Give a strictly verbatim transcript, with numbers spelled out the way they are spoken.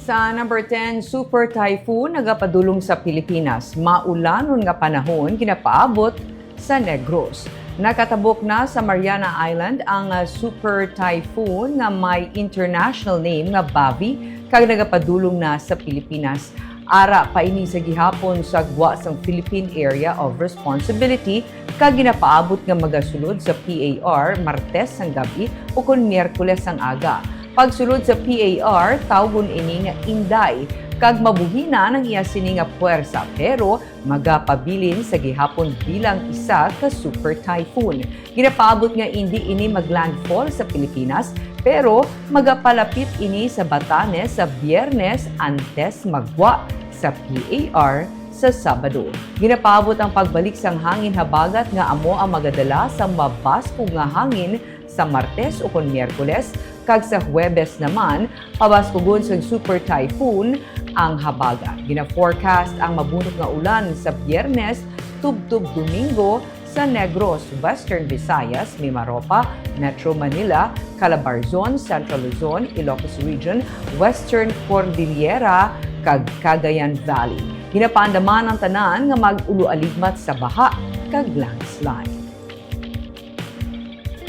Sa number ten, super typhoon nagapadulong sa Pilipinas. Maulanon nga panahon ginapaabot sa Negros. Nakatabok na sa Mariana Island ang, ah, super typhoon nga may international name nga Bavi kag nagapadulong na sa Pilipinas. Ara pa ini sa gihapon sa gwa sang Philippine Area of Responsibility kag ginapaabot nga magasulod sa P A R Martes sang gab-i ukon Miyerkules sang aga. Pagsulod sa P A R, tawgon ini nga Inday, kag mabuhinan ang iya sini nga puwersa, pero magapabilin sa gihapon bilang isa ka super typhoon. Ginapaabot nga indi ini maglandfall sa Pilipinas, pero magapalapit ini sa Batanes sa Biyernes antes maggwa sa P A R sa Sabado. Ginapaabot ang pagbalik sang hangin habagat nga amo ang magadala sa mabaskog nga hangin sa Martes ukon Miyerkules, kag sa Huwebes naman, pabaskugon sang super typhoon ang habagat. Gina-forecast ang mabunot nga ulan sa Biyernes tubtob Domingo sa Negros, Western Visayas, Mimaropa, Metro Manila, Calabarzon, Central Luzon, Ilocos Region, Western Cordillera, kag Cagayan Valley. Ginapaandaman ang tanan nga mag-uloaligmat sa baha kag landslide.